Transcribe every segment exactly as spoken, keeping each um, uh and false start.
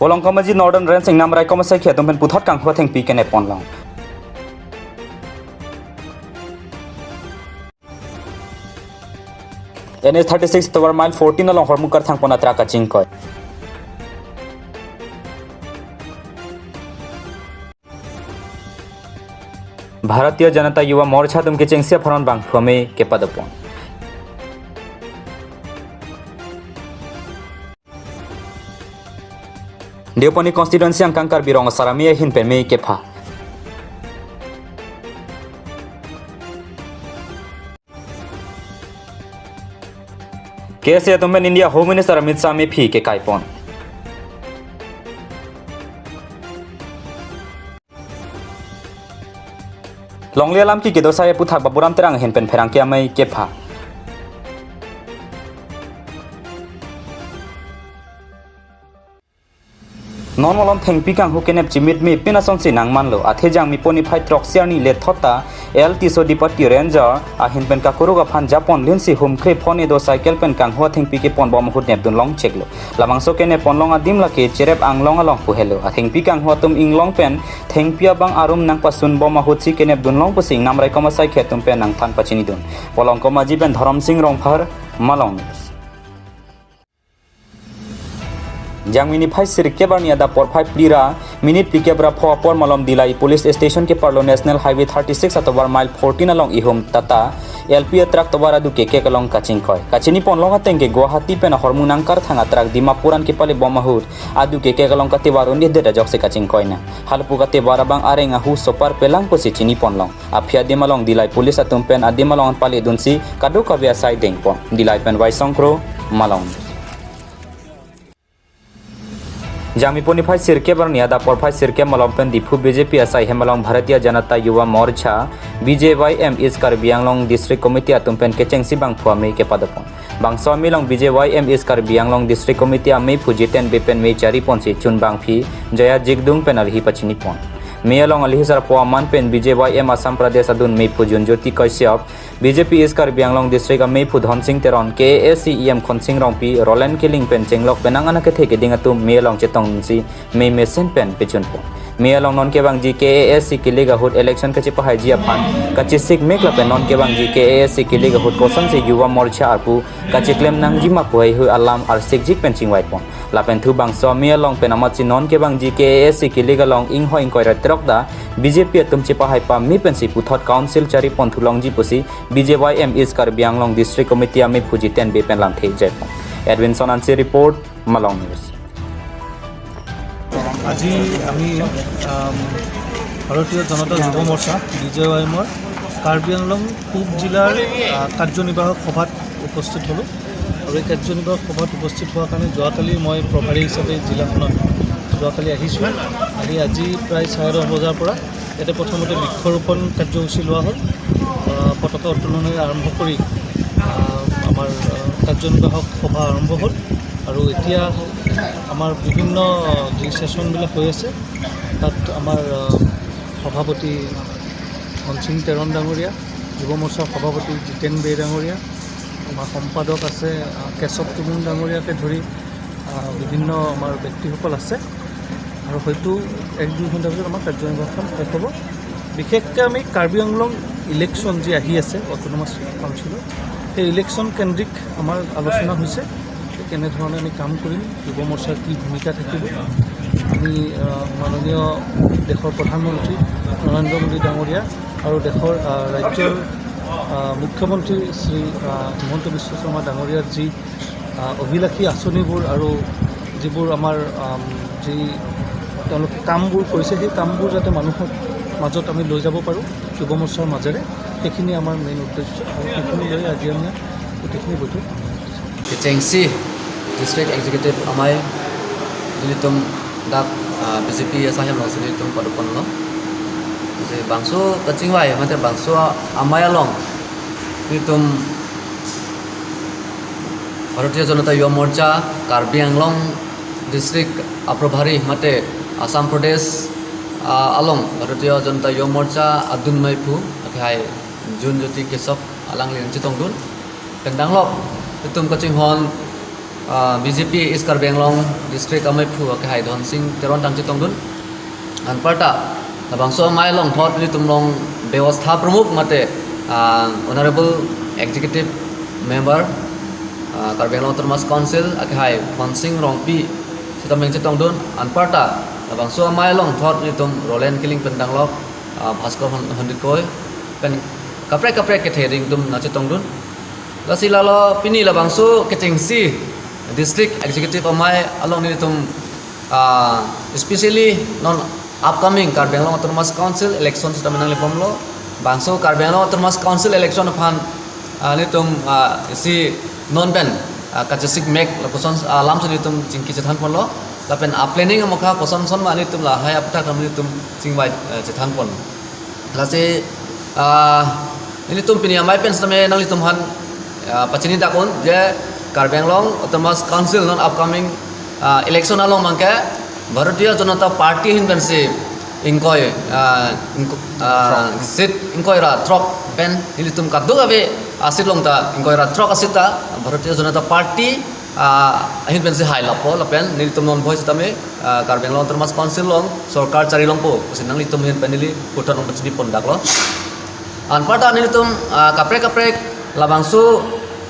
Polong Komaji Northern Range ingnam raikom asaikhi atum pen puthot kanghu athengpi kenep ponlong. N H thirty-six tovar mile fourteen along hormu karthang pon atrak kachingkoi. Bharatiya Janata Yuva Morcha atum kechengsi aphan bangphu amei kepadopon. Deopani constituency angkang Karbi Rong Asar Amei ahin pen mei kepha. K S A atum pen India Home Minister Amit Shah mephi kekaipon. Longle alam ke kedosai aputhak Baburam Terang ahin pen pherangke amei kepha. Non malom thengpi kanghu kenep chimit me pin asonsi nangmanlo, athe Jangmipo niphai throksi arni le thot ta L Tisso Dipati Ranger ahin pen kakuruk aphan japon linsi humkre phone do cycle pen kanghu athengpi kepon bom ahut nepdun longcheklo. Labangso kenep ponlong adim lake Cherep Anglong along pu helo. Athengpi kanghu atum inglong pen thengpi abang arum nangpasun bom ahutsi kenepdun long pusi ingnam raikom asaikhi atum pen nangthan pachinidun. Polong Komaji pen Dhorom Sing Rongphar, Malong News. Jangmi niphai sirkep arni adap porphai phli ra minit phlikep ra pho apor malom Dillai police station keparlo National Highway thirty-six atovar mile fourteen along ihum Tata L P atrak tovar adu kekek along kachingkoi. Kachini ponlong ateng ke Guwahati pen ahormu nangkarthang atrak Dimapur an kepale bom ahut adu kekek along katovar un-edet ajoksi kachingkoi nang. Halapu katovar abang areng ahu sopar pelang pusi chini ponlong. Aphi adim along Dillai police atum pen adim along an pale dunsi kadokave asai dengpon. Dillai pen Waisong Kro, Malong. Jangmipo niphai sirkep arni adap porphai sirkep malom pen Diphu B J P asai hem along Bharatiya Janata Yuva Morcha, B J Y M East Karbi Anglong District Committee atum pen kechengsi bangphu amei kepadopon. Bangso amei along B J Y M East Karbi Anglong District Committee ameiphu Jiten Bey pen mei chariponsi chun bangphi Jaya Jikdung pen alhi pachinipon. Mei along alhi sarpo aman pen B J Y M Assam Pradesh adun meiphu Junjyoti Kashyap, B J P East Karbi Anglong District ameiphu Dhonsing Teron, K A A C E M Khonsing Rongpi, Roland Killing pen chenglok penang anakethe keding atum mei along chetongsi mei mesen pen pechunpon. Mei along non kevangji K A A C kilik ahut election kachepahaiji aphan kachesik mek lapen non kevangji K A A C kilik ahut kosonsi Yuva Morcha arpu kacheklem nangji ma pu haihui alam arsikjik pen chingvaipon. Lapen thu bangso amei along pen amatsi non kevangji K A A C kilik along inghoi ingkoi ra throk ta B J P atum chepahai pame pensi puthot council charipon thu longji pusi B J Y M East Karbi Anglong District Committee ameiphu Jiten Bey pen lamthe jaipon. Edwinson Hanse report, Malong News. আজি আমি, আম, ভাৰতীয় জনতা যুৱ মৰ্চা, B J Y এমৰ কাৰ্বি আংলং পূব জিলাৰ, আ, কাৰ্যনিৰ্বাহক সভাত উপস্থিত হ'লোঁ। আৰু এই কাৰ্যনিৰ্বাহক সভাত উপস্থিত হোৱাৰ কাৰণে যোৱাকালি মই প্ৰভাৰী হিচাপে জিলাখনত যোৱাকালি আহিছোঁ। আহি আজি প্ৰায় চাৰে দহ বজাৰ পৰা ইয়াতে প্ৰথমতে বৃক্ষৰোপণ কাৰ্যসূচী লোৱা হ'ল। আহ, পতাকা উত্তোলনেৰে আৰম্ভ কৰি, আহ, আমাৰ, আহ, কাৰ্যনিৰ্বাহক সভা আৰম্ভ হ'ল। আৰু এতিয়া আমাৰ বিভিন্ন, আহ, যি ছেছনবিলাক হৈ আছে, তাত আমাৰ, আহ, সভাপতি ধনসিং তেৰণ ডাঙৰীয়া, যুৱ মৰ্চাৰ সভাপতি জিতেন বে ডাঙৰীয়া, আমাৰ সম্পাদক আছে, আহ, কেশৱ তুমুং ডাঙৰীয়াকে ধৰি, আহ, বিভিন্ন আমাৰ ব্যক্তিসকল আছে। আৰু হয়তো এক দুই ঘণ্টাৰ পিছত আমাৰ কাৰ্যনিৰ্বাহকখন শেষ হ'ব। বিশেষকৈ আমি কাৰ্বি আংলং ইলেকশ্যন যি আহি আছে অট'নমাছ কাউন্সিলৰ, সেই ইলেকশ্যন কেন্দ্ৰিক আমাৰ আলোচনা হৈছে যে কেনেধৰণে আমি কাম কৰিম, যুৱ মৰ্চাৰ কি ভূমিকা থাকিব। আমি, আহ, মাননীয় দেশৰ প্ৰধানমন্ত্ৰী নৰেন্দ্ৰ মোদী ডাঙৰীয়া আৰু দেশৰ, আহ, ৰাজ্যৰ, আহ, মুখ্যমন্ত্ৰী শ্ৰী, আহ, হিমন্ত বিশ্ব শৰ্মা ডাঙৰীয়াৰ যি, আহ, অভিলাষী আঁচনিবোৰ আৰু যিবোৰ আমাৰ, আম, যি তেওঁলোকে কামবোৰ কৰিছে, সেই কামবোৰ যাতে মানুহৰ মাজত আমি লৈ যাব পাৰোঁ যুৱ মৰ্চাৰ মাজেৰে, সেইখিনি আমাৰ মেইন উদ্দেশ্য। আৰু সেইখিনি লৈ আজি আমি গোটেইখিনি বৈঠক। Kechengsi District Executive Amei nelitum dak, ah, B J P asai hem alongsi nelitum padoponlo. Lasi bangso kachingvai mate bangso amei along nelitum Bharatiya Janata Yuva Morcha Karbi Anglong District Aprabhari mate Assam Pradesh, ah, along Bharatiya Janata Yuva Morcha adun meiphu akhai Junjyoti Kashyap alangli nangchetongdun. Pen danglok itum kachinghon, Ah, B J P East Karbi Anglong District ameiphu akehai Dhonsing Teron tang chetongdun. Anparta labangso amei along thot nelitum along Byavastha Pramukh mate, ah, Honorable Executive Member, ah, Karbi Anglong Autonomous Council akehai Khonsing Rongpi sitame chetongdun. Anparta labangso amei along thot nelitum Roland Killing pen danglok, ah, Bhaskor Hon-, Hondikoi pen kaprek kaprek kethe arideng atum nangchetongdun. Lasi lalo pini labangso kechengsi District Executive amei along nelitum, ah, especially non upcoming Karbi Anglong Autonomous Council election sitame nanglipomlo. Bangso Karbi Anglong Autonomous Council election aphan, ah, nelitum, ah, isi non pen, ah, kachesik mek lapuson, ah, alam si nelitum chingki chethanponlo. Lapen a-planning amokha kosonson ma nelitum lahai aputhak nelitum chingvai, ah, chethanpon. Lasi, ah, nelitum pini amei pen sitame nanglitumphan, ah, pachini dak-un je Karbi Anglong Autonomous Council non upcoming, ah, election along abangke Bharatiya Janata Party ahin pensi ingkoi, ah, ingko-, ah, seat ingkoi ra throk pen nelitum kadokave a-seat along ta ingkoi ra throk a-seat ta Bharatiya Janata Party, ah, ahin pensi hai lapo lapen nelitum non bhoi sitame, ah, Karbi Anglong Autonomous Council along sorkar chari longpo pusi nanglitum ahin pen neli puthot nangpachini pondaklo. Anparta nelitum, ah, kaprek kaprek labangso,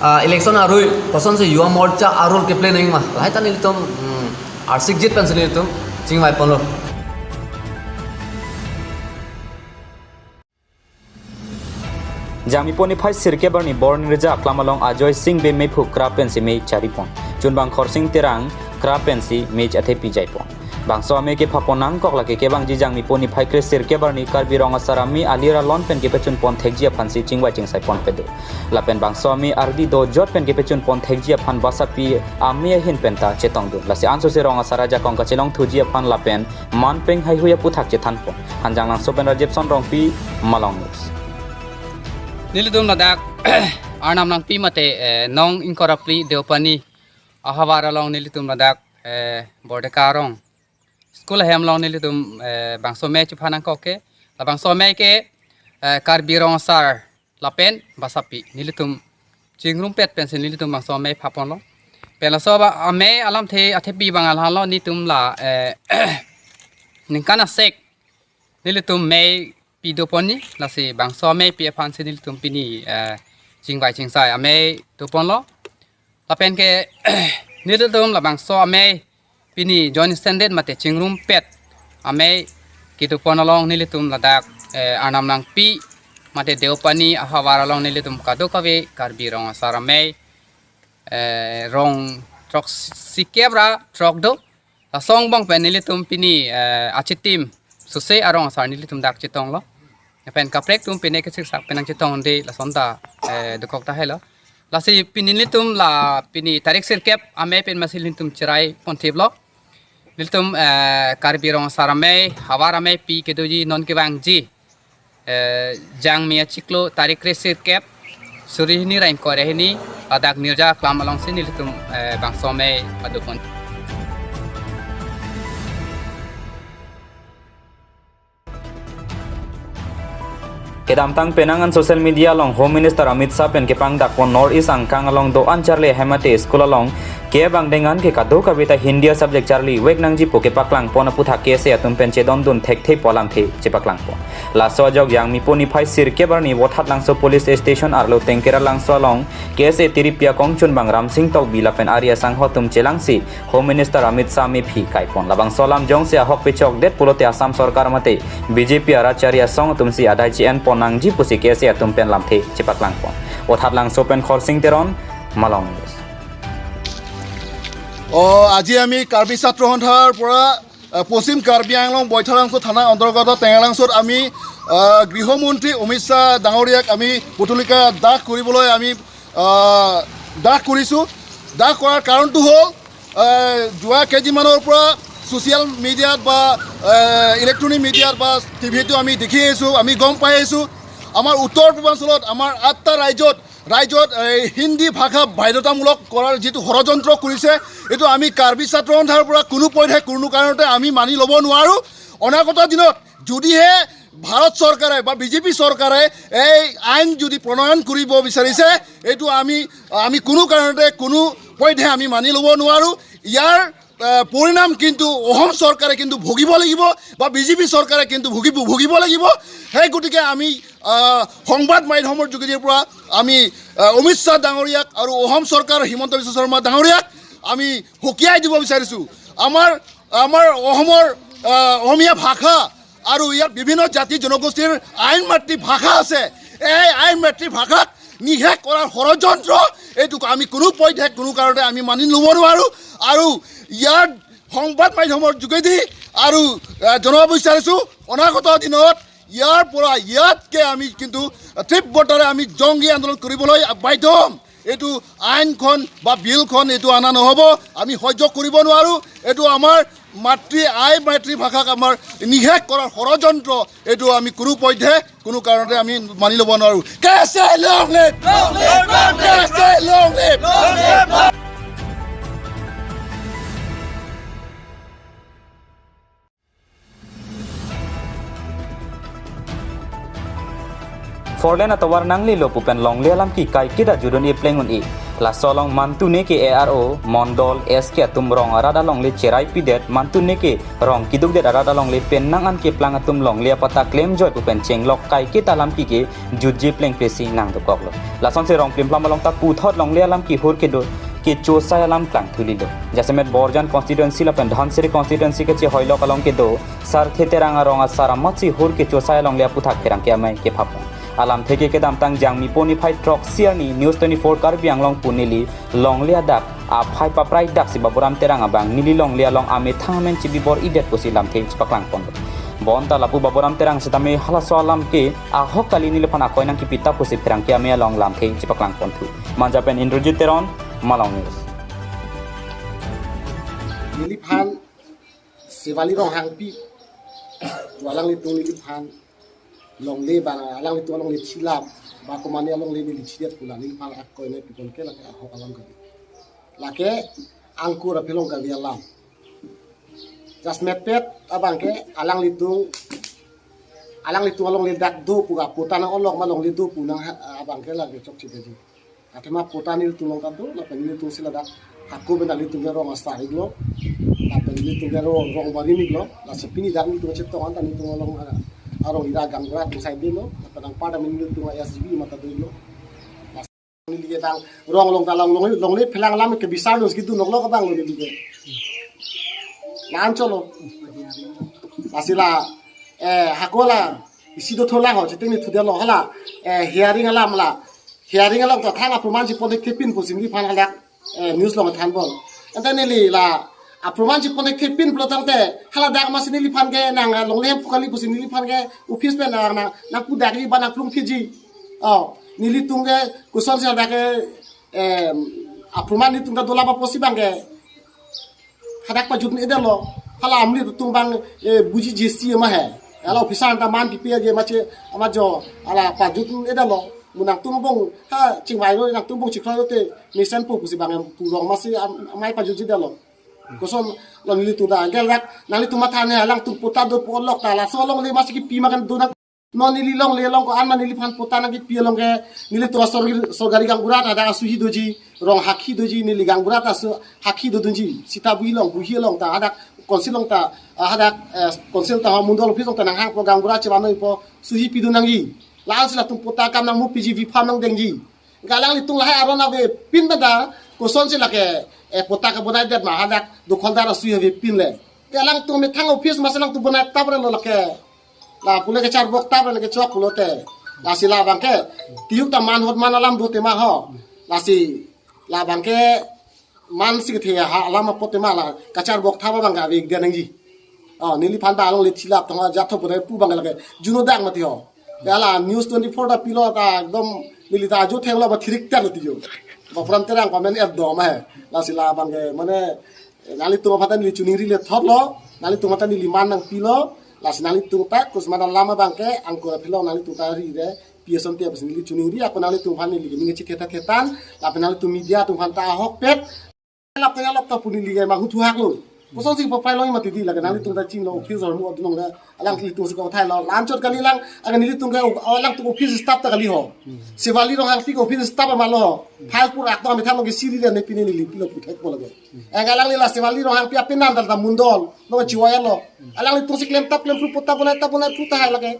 ah, election arui kosonsi Yuva Morcha a-role keplay nangji ma, lahai ta nelitum, hmm, arsikjit pensi nelitum chingvaiponlo. Jangmipo niphai sirkep arni Bornirja aklam along Ajoy Singh Bey meiphu kra pensi mei charipon. Chunbang Khorsing Terang kra pensi mei athepi jaipon. Bangso amei kephapon nangkok lake kevangji Jangmipo niphai kre sirkep arni Karbi Rong Asar Amei alir alon pen kepachunpon thekji aphansi chingvai chingsaiponpe do. Lapen bangso amei ardi dojot pen kepachunpon thekji aphan Basapi amei ahin penta chetongdun. Lasi ansose rong asar ajakong kachelongthuji aphan lapen man peng haihui aputhak chethanpon. Hanjanglangso pen Rajepson Rongpi, Malong News. Nelitum ladak Arnam Nangpi mate, eh, nong ingkoi ra phli Deopani ahavar along nelitum ladak, eh, Bordeka arong school ahem along nelitum, eh, bangso amei chephan nangkok ke. Labangso amei ke, eh, Karbi Rong Asar lapen Basapi nelitum chingrumpet pensi nelitum bangso amei phaponlo. Pen laso ba amei alamthe athepi abang alanlo, nelitum la, eh, ningkan asek nelitum mei pi doponji, lasi bangso amei pi aphansi nelitum pini, eh, chingvai chingsai amei doponlo. Lapen ke nelitum labangso amei pini joint standard mate chingrumpet amei kedopon along nelitum ladak, eh, Arnam Nangpi mate Deopani ahavar along nelitum kadokave Karbi Rong Asar Amei, eh, rong throksikep ra throk do. Laso angbong pen nelitum pini, eh, achitim suse arong asar nelitum dak chetonglo. Lapen kaprek atum pine kechiksak pen nangchetongde lason ta, eh, dokok tahai lo. Lasi pini nelitum la pini tarik sirkep amei pen masi nelitum cheraiponthiplo. Nelitum, eh, Karbi Rong Asar Amei, havar amei pi kedoji non kevangji, eh, Jangmi achiklo tarik kre sirkep suri hini ra ingkoi ra hini ladak Nirja aklam alongsi nelitum, eh, bangso amei padopon. Kedamtang penang an social media along Home Minister Amit Shah pen kepangdakpon North East angkang along do-an charli ahem mate school along kevang ding an ke kadokave ta Hindi a-subject charli vek nangji pu kepaklangpon aputhak K S A atum pen chedondun thekthepo alamthe chepaklangpon. Laso ajok Jangmipo niphai sirkep arni Vothatlangso Police Station arlo Tengkeralangso along K S A tiripi akong chunbang Ramsing Tokbi lapen ari asangho atum chelangsi Home Minister Amit Shah mephi kaipon. Labangso alam jongsi ahok pechokdet pulote Assam sorkar mate B J P arat chari asong atumsi adai che-enpon nangji pusi K S A atum pen lamthe chepaklangpon. Vothatlangso pen Khorsing Teron, Malong News. অ, আজি আমি কাৰ্বি ছাত্ৰ সন্থাৰ পৰা, আ, পশ্চিম কাৰ্বি আংলং বৈঠালাংচ' থানা অন্তৰ্গত টেঙালাংচ'ত আমি, আ, গৃহমন্ত্ৰী অমিত শ্বাহ ডাঙৰীয়াক আমি পুতলিকা দাহ কৰিবলৈ আমি, আ, দাহ কৰিছোঁ। দাহ কৰাৰ কাৰণটো হ'ল, আ, যোৱা কেইদিনমানৰ পৰা ছ'চিয়েল মিডিয়াত বা, আ, ইলেক্ট্ৰনিক মিডিয়াত বা টিভিটো আমি দেখি আহিছোঁ, আমি গম পাই আহিছোঁ, আমাৰ উত্তৰ পূৰ্বাঞ্চলত আমাৰ আঠটা ৰাজ্যত ৰাইজত এই হিন্দী ভাষা বাধ্যতামূলক কৰাৰ যিটো ষড়যন্ত্ৰ কৰিছে, এইটো আমি কাৰ্বি ছাত্ৰ সন্থাৰ পৰা কোনো পধ্যে কোনো কাৰণতে আমি মানি ল'ব নোৱাৰোঁ। অনাগত দিনত যদিহে ভাৰত চৰকাৰে বা বি জে পি চৰকাৰে এই আইন যদি প্ৰণয়ন কৰিব বিচাৰিছে, এইটো আমি, আমি কোনো কাৰণতে কোনো পধ্যে আমি মানি ল'ব নোৱাৰো। ইয়াৰ আহ, পৰিণাম কিন্তু অসম চৰকাৰে কিন্তু ভুগিব লাগিব বা বিজেপি চৰকাৰে কিন্তু ভুগিব ভুগিব লাগিব। সেই গতিকে আমি আহ, সংবাদ মাধ্যমৰ যোগেদিৰ পৰা আমি আহ, অমিত শ্বাহ ডাঙৰীয়াক আৰু অসম চৰকাৰ হিমন্ত বিশ্ব শৰ্মা ডাঙৰীয়াক আমি সকীয়াই দিব বিচাৰিছো। আমাৰ আমাৰ অসমৰ আহ, অসমীয়া ভাষা আৰু ইয়াত বিভিন্ন জাতি জনগোষ্ঠীৰ আইন মাতৃ ভাষা আছে। এই আইন মাতৃ ভাষাক নিঃশেষ কৰাৰ ষড়যন্ত্ৰ এইটো আমি কোনো পধ্যে কোনো কাৰণতে আমি মানি ল'ব নোৱাৰো। আৰু ইয়াৰ সংবাদ মাধ্যমৰ যোগেদি আৰু আহ, জনাব বিচাৰিছো, অনাগত দিনত ইয়াৰ পৰা ইয়াতকে আমি কিন্তু তীব্ৰতাৰে আমি জংগী আন্দোলন কৰিবলৈ বাধ্য হ'ম। এইটো আইনখন বা বিলখন এইটো অনা নহ'ব, আমি সহ্য কৰিব নোৱাৰো। এইটো আমাৰ মাতৃ আই মাতৃভাষাক আমাৰ নিঃশেষ কৰাৰ ষড়যন্ত্ৰ এইটো আমি কোনো পধ্যে কোনো কাৰণতে আমি মানি ল'ব নোৱাৰো। কেচে long live! কেচে long live! Four lane atovar nanglelo pu pen longle alam ke kaiketa judun-e pleng un-e. Laso along mantu neke A R O, Mondol, S K atum rong arat alongle cherai pidet, mantu neke rong kidukdet arat alongle pen nang an keplang atum longle apatta klemjoi pu pen chenglok kaiketa alam ke ke jutje plengple si nangdokoklo. Lasonsi rong plimphlam along ta puthot longle alam ke hur kedo kechosai alam klangthu lilo. Jasemet Borjan constituency lapen Dhansiri constituency kechehoilok along kedo Sarthe Terang arong asar amatsi hur kechosai alongle aphuthak pherangke amei kephapon. Alamthe ke kedamtang Jangmipo niphai throksi arni News twenty-four Karbi Anglong pu neli longle adak aphai paprai daksi Baburam Terang abang neli longle along amethang amen chibibor-idet pusi lamthe chepaklangponlo. Bonta lapu Baburam Terang setame halaso alam ke ahok kali neliphan akoi nangkipitha pusi pherangke amei along lamthe chepaklangponthu. Manja pen Indrajit Teron, Malong News. Neliphan Sewali Ronghangpi, alanglitum neliphan longle bang, alanglitum alongle chilap, ba komane alongle neli chidet pu la neliphan akoi nangpipon ke lake ahok alam kali. Lake angkur aphelong kali alam. Just metpet abang ke alanglitum, alanglitum alongle dak do pu ka patta nang-olok ma longle do pu nang ha-, abang ke lake chokche daji. Athema patta nelitum along ta do, lapen nelitum si ladak hako pen nelitum ke rong asar iklo, lapen nelitum ke rong, rong barim iklo, lasi pini dak nelitum chetong an ta nelitum along, ah, arong ira gaonbura atum side lo, lapen anparta nelitum S G B mata do iklo. Lasi neli ke tang rong along ta long long longle phelang alam ke bisar dos gitu nok lo kabang lo neli ke. Lan cholo. Lasi la, eh, hako la isi do tholang ho, chiteng ni thudelo hala, eh, hearing alam la, hearing along ta thang aproman chipon thekthe pin pusi neliphan halak, eh, news along thanbom. Ante neli la aproman chipon thekthe pin pulo tangte, haladak amatsi neliphan ke nang, ah, longle hem pu kali pusi neliphan ke office pen nang, nang, nangpudakji ba nangplungphitji. Oh, nelitum ke kosonsi ladak ke, eh, aproman nelitum ta dolang apotsi abang ke hadak pajut-un-edetlo. Hala amli atum abang, eh, buji jesi ma he. Hala officer ta man pipi aje mache ama jo hala pajut-un-edetlo. Mo nangtum angbong ha chingvai lo, nangtum angbong chiklo te mesenpo pusi abang em pu rong amatsi am-, amei pajutji detlo. Koson lo nelitum ta gelak, nanglitum matha ne alangtum patta do pu-olok ta laso longle amatsi kipi ma kan do nang. Non neli longle along ko-an ma neliphan patta nangkipi along ke nelitum asor-, sorkari gaonbura ta hadak asuhi doji, rong hakhi doji, neli gaonbura ta asu hakhi dodunji, sita buhi along, buhi along ta hadak council along ta, ah, hadak, eh, council ta ho mondol office along ta nanghangpo gaonbura chevan-ipo suhi pidun nangji. La-ansi latum patta akam nangmupiji, biphan nangdengji. Anke alanglitum lahai aron avepin benda kosonsi lake, eh, patta kebonaidet ma hadak dokholdar asuhi avepin le. Te alangtum methang office amatsi alangtum bonai tap relo lake. La pule kecharbok tap relo kechok pulote. Lasi la abang ke tiuk ta man hot man alam do tema ho. Lasi la abang ke mansi kethe ha alam apot tema la kacharbok tap abang ke ave-ik dia nangji. Oh, neliphan ta alongle chilap tong ajat tho bonai pu abang lake juno dak mati ho. Te hala News twenty-four ta pilo ta ekdom neli ta ajo thenglo ba thirik ter lo tiyo. Baburam Terang pamen et do ma he. Lasi la abang ke mane nanglitum aphan ta neli choningri le thotlo, nanglitum aphan ta neli man nangpilo, lasi nanglitum ta kusmana alam abang ke angkur aphelong nanglitum ta ri re pi asonte pusi neli choningri, ako nanglitum aphan neli ke ning chethe ta thetan, lapen nanglitum media atum aphan ta ahokpet. Lap ta lap ta pu neli ke manghu thuhak lo. Kosonsi papai long mati di lake nanglitum ta chinglo office hormu adunong da alanglitum si ko thai lo lanchot kali lang akan nelitum ke alangtum office staff ta kali ho. Shivali Ronghangpi ke office staff ma lo. File pura akto amethang ke siri le ne pine neli pilo puthek po lake. Eng alangli la Shivali Ronghangpi apenan dal ta mondol no chiwaya lo. Alanglitum si klem tap klem pru pota bonai tap bonai pru ta hai lake.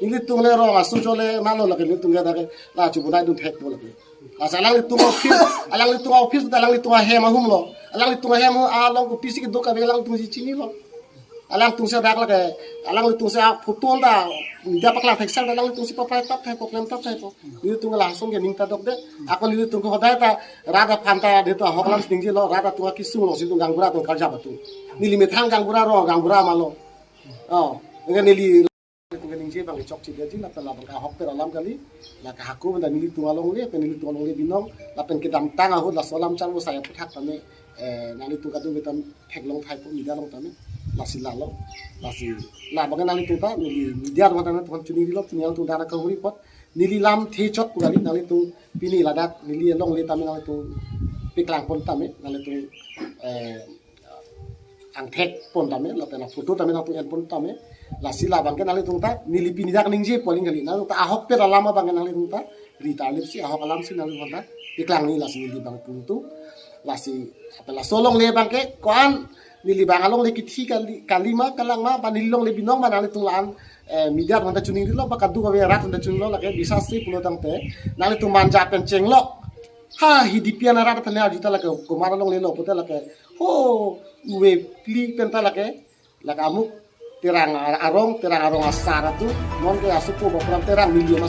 Nelitum le rong asu chole ma lo lake nelitum ke dak la chu bonai dun thek po lake. Lasi alanglitum office, alanglitum office, alanglitum ahem ahum lo. Alanglitum ahem ahum along kopisi keduk ave alanglitum si chinilo. Alangtum si dak lake, alanglitum si a photo ta media paklang thek sang alanglitum si papai tap thai po klem tap thai po. Nelitum la asong ke ning ta dok de. Ako nelitum ke hodai ta rat aphan ta de to ahok alam si ningjelo, rat atum akisung lo si tum gaonbura atum karjap atum. Neli methang gaonbura rong gaonbura ma lo. Oh, nelitum ke ningje abang ke chokche de ji, lapen labang ke ahokpet alam kali, la ke hako benda nelitum alongle, pen nelitum alongle binong, lapen kedamtang ahut laso alam char bo saya puthak tame, eh, nanglitum kadokave ta theklong thai po media along tame, lasi lalo, lasi labang ke nanglitum ta, neli media along tame, tuhan chuningri lo, chuningri along tum dana kahuri pot, neli lam the chot pu kali, nanglitum pini ladak, neli alongle tame, nanglitum paklang pon tame, nanglitum, eh, angthek pon tame, lapen photo tame nangtum en pon tame, lasi labang ke nanglitum ta, neli pini dak ningje pu aling kali, nangtum ta ahokpet alam abang ke nanglitum ta, ri ta lip si ahok alam si nanglitum ta, paklang ni lasi neli bang pungtu, lasi, apa laso alongle abang ke, koan, neli bang alongle kithi kali, kali ma, kalang ma, ba neli alongle binong ma nanglitum la-an, eh, media aphan ta chuningri lo, ba kadokave rat aphan ta chuningri lo, lake bisa si pulo tangte, nanglitum manja pen chenglo, ha, hi D P R arat aphan arju ta lake, komat alongle lo, pote lake, ho, uve pli pen ta lake, lake amuk, Terang ar-, arong, Terang arong asar atum, non ke asupo bapuram Terang neli ma